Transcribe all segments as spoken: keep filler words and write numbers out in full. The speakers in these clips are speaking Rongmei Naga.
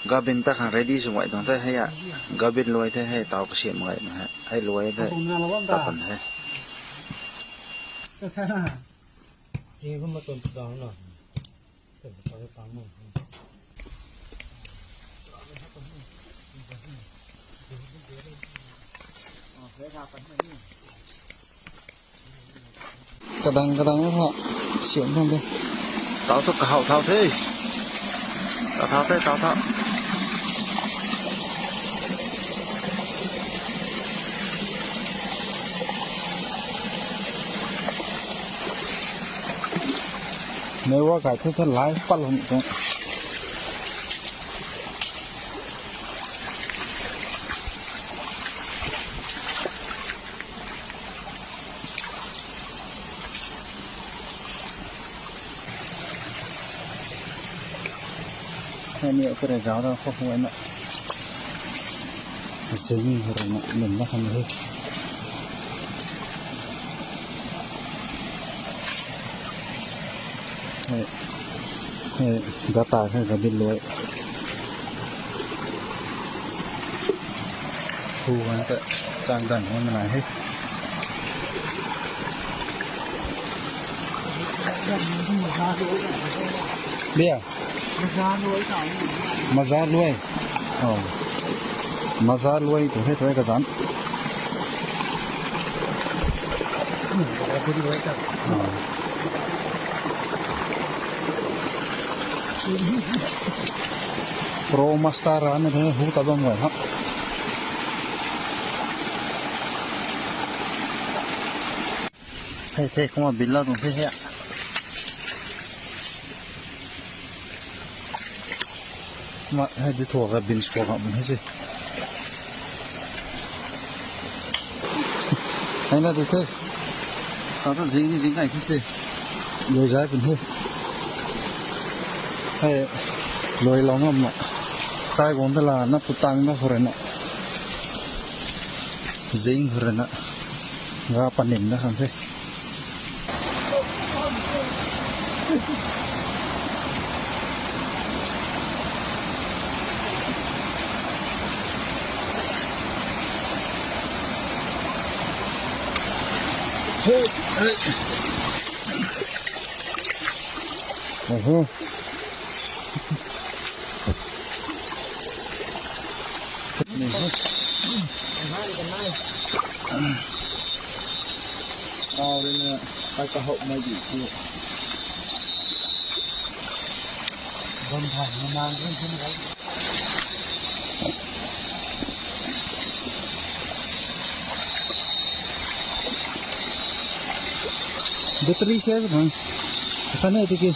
Gabin ta khang ready sw gay tuang the hei a. Gabin luai the hei taw kasiam gay na hei. Hei luai the. Tapan the. Kadang kadang ha siam thang de. Tau thu kahau thau the. Tau thau the, tau thau. Network kai the the live pat lum tuang. Hei ni kare zauc ra khou khou na. Zing hei rui na nin na khang hei. Hei, hei, gata hei gabin luai. Hu hang ta chang dan hang na hei. Bia. Maza luai. Oh. Maza luai tu hei tu hei kazan. Oh. Pro Master ra na the hu ta bam gay ha. Hei the kumna bin la tuang the hei. Ma hei di thua ka bin sua ka mun hei se. Hei na di the. Tau ta zing ni zing kai the se. Luai zai pun the. Hei luai lou ngam na. Kai guang ta la na putang na khou rui na. Zing khou rui na. Ga panin na khang the. Oho. Tau rui na kai kahouh mai di tu. Bam thai na nang rui sin gai. Battery save khang. Kha ne tiki.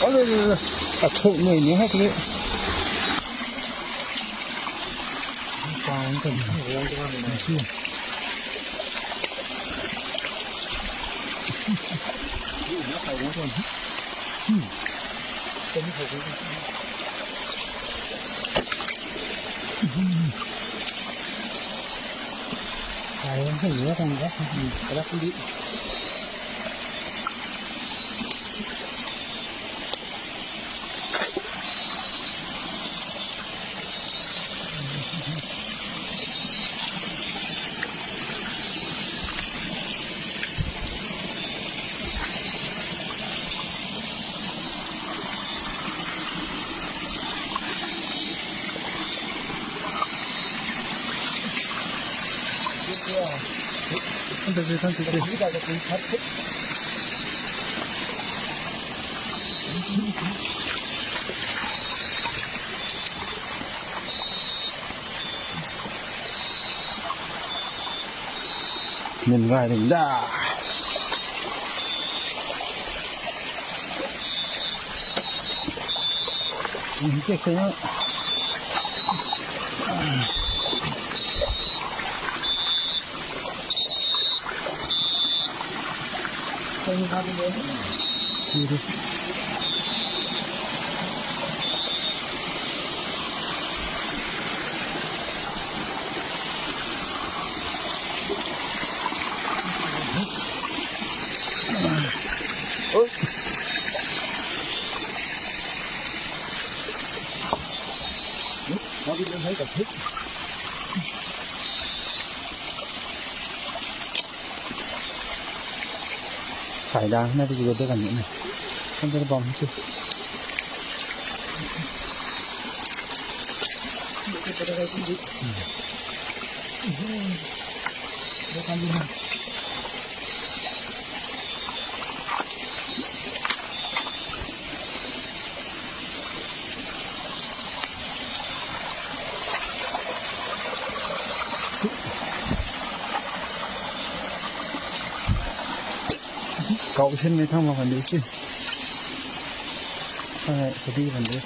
Alo, alo, alo. A thuk nui ni hak le. Nin gay ring da. Nin kek kek na. Thai dang na di gua de kan ni. Kan de bam si. Kau sin mei thang ma kan di si. Ai, sadi kan di.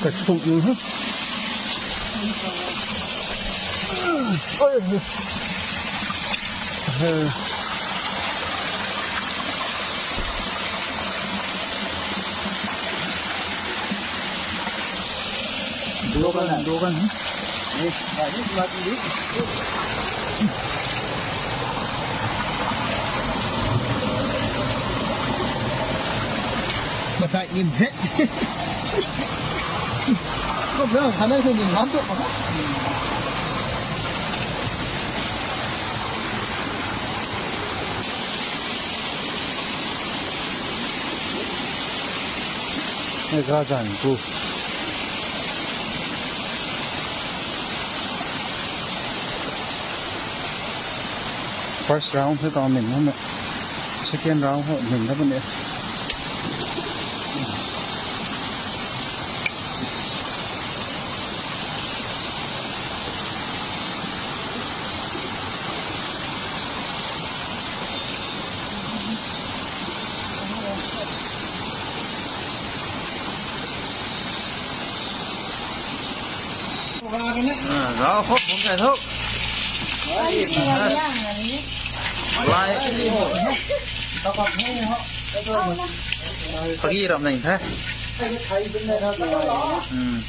Ka suk nu ha. Oi. Dogan, dogan. Matai nim the. Kau bilang sana tu nim lam tu. Hei ka zan ku. First round hei kau nin na. Second round hei nin na bam e. Ah, rau khop bum thei thu. Lai. Pagi ram nei the. Hmm.